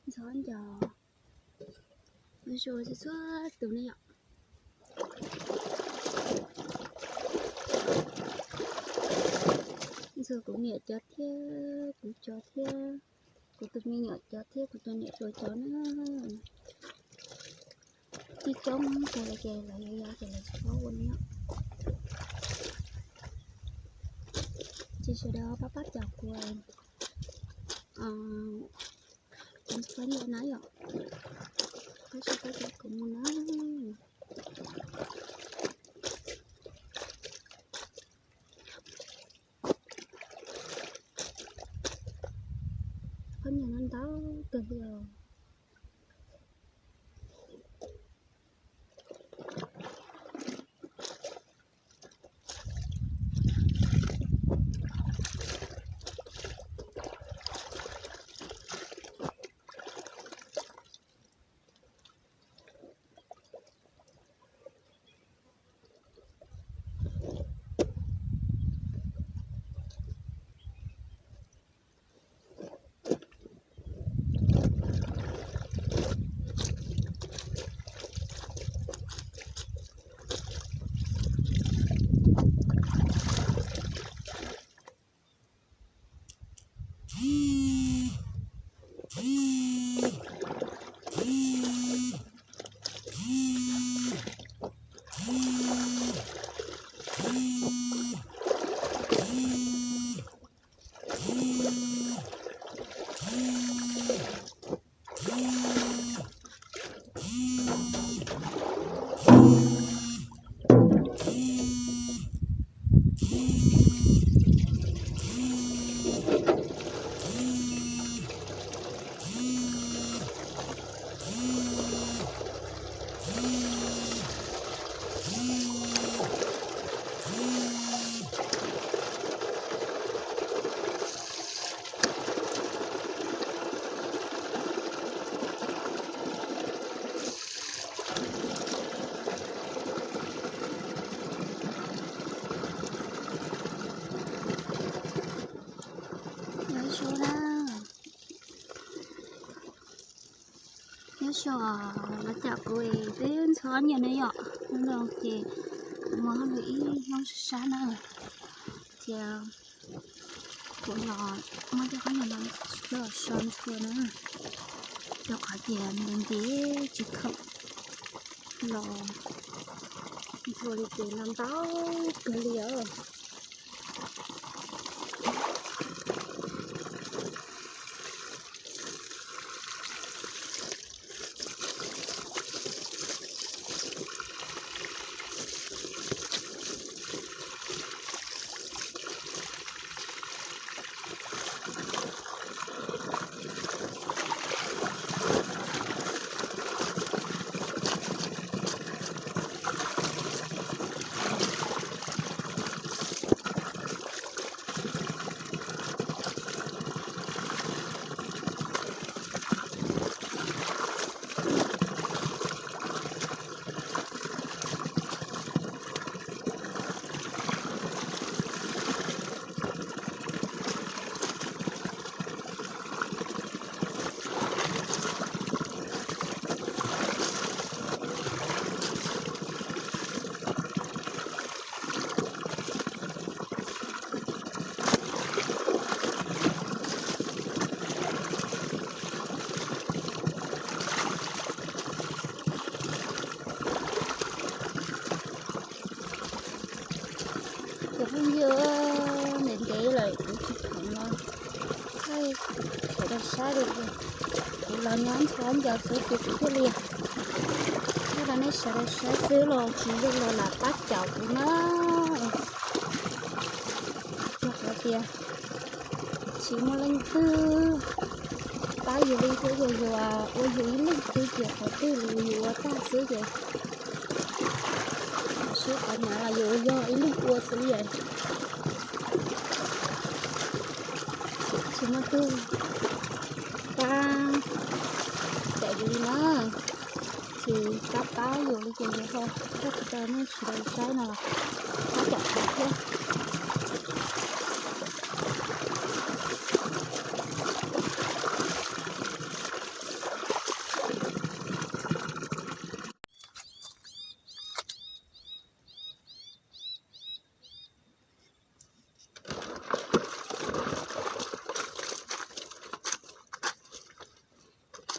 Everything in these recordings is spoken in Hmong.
Ntxhov ncos, ntxhov txhua tus ne yom. Ntxhov kuv niam cov thiab kuv cov thiab, kuv tus me nyuam cov thiab kuv cov niam cov cov na. Tib coob tas li ces lawv yuav yau ces lawv tsis paub ua li. Ces sawv daws pab pab caum kuv, kuv pab nyiam na yom. Pab sawv pab caum kuv mus na. Pab nyiam no ntau kawg li os. Nyob zoo na, nyob zoo, los caum kuv es peb ntxhov nyiam ne yom. Hnub no ces kuv mus hauj lwm ib hnub sab sab na, ces kuv los muab cov qhob noom no coj so ntxhua na, rau qhov tias ntev ntev tsis khoom los ntxhua li ces no ntau kawg li os. Cov phooj ywg, ntev ntev lawm kuv tsis khoom los thaij sawv daws saib li. Kuv los nyob ntxhov ncaws xwb ces kuv thiaj li thaij rau nej sawv daws saib xwb los tsis zoo los lam pab caum kuv na. Rau qhov tias tsis muaj leej twg pab yus li thiab, yog yus ua yus ib leeg xwb ces qhov twg los yus ua tag xwb ces sib qhov hnyav los yus yog ib leeg ua xwb es tsis muaj twg pab caum yus li na. Ces pab pab yus li ces yus ho thaij tau nej sawv daws saib no los pab caum kuv thiab.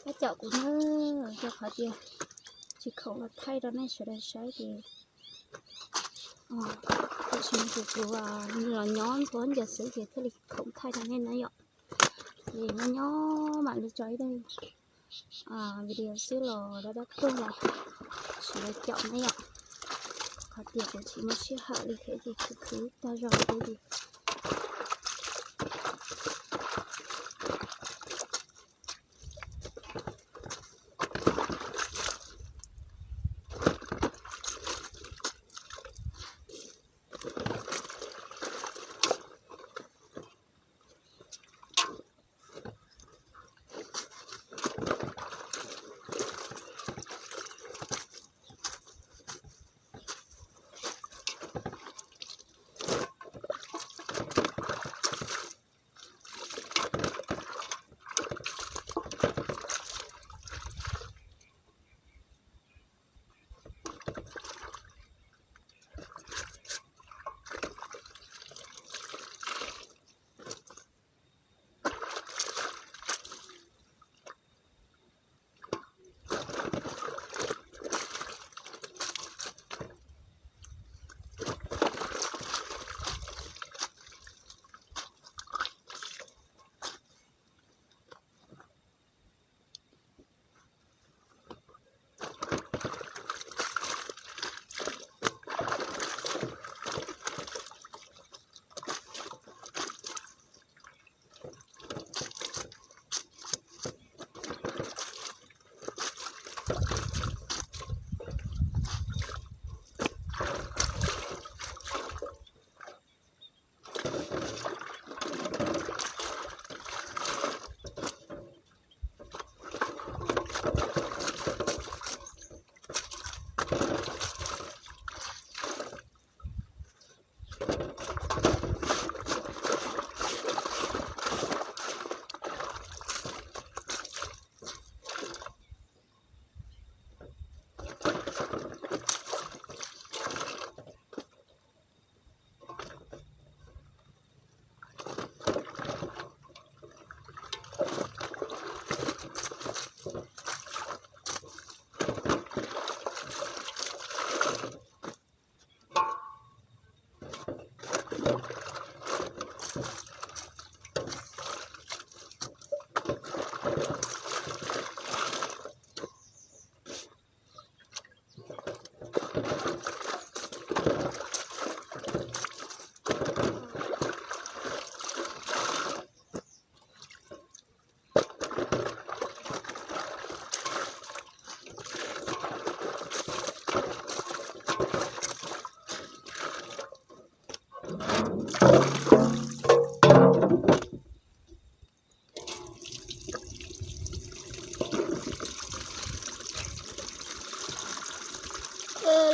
Caum kuv na, rau qhov tias tsis khoom los thaij rau nej sawv daws saib ces tam sim no ces kuv los nyob nthuav ncas xwb ces thiaj li khoom thaij rau nej na yom. Ces nyob nyob mam li tso ib daim video xwb los dab dab tuag los tsis los caum nej yom. Qhov tias kuv tsis muaj sij hawm li thiab ces khwv khwv tag zog thiab ces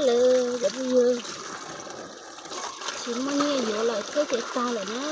Lawv cov phooj ywg, tsis muaj nyiaj yuav lawm thiab ces tag lawm na.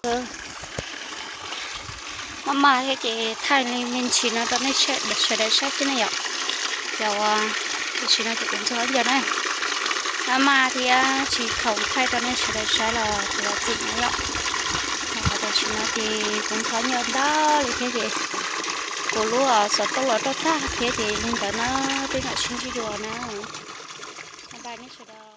Maj maj thiab ces thaij li me ntsis no rau nej sawv daws saib xwb na yom. Ces tam sim no ces kuv ntxuag ncaws na, maj maj thiab tsis khoom thaij rau nej sawv daws saib los tsis txim na yom. Tam sim no ces kuv ntxuag ncaws ntau li thiab ces kuv lub xov tooj los roj tag thiab ces li ntawd na, peb mam sib ntsib dua na. Bye bye nej sawv daws.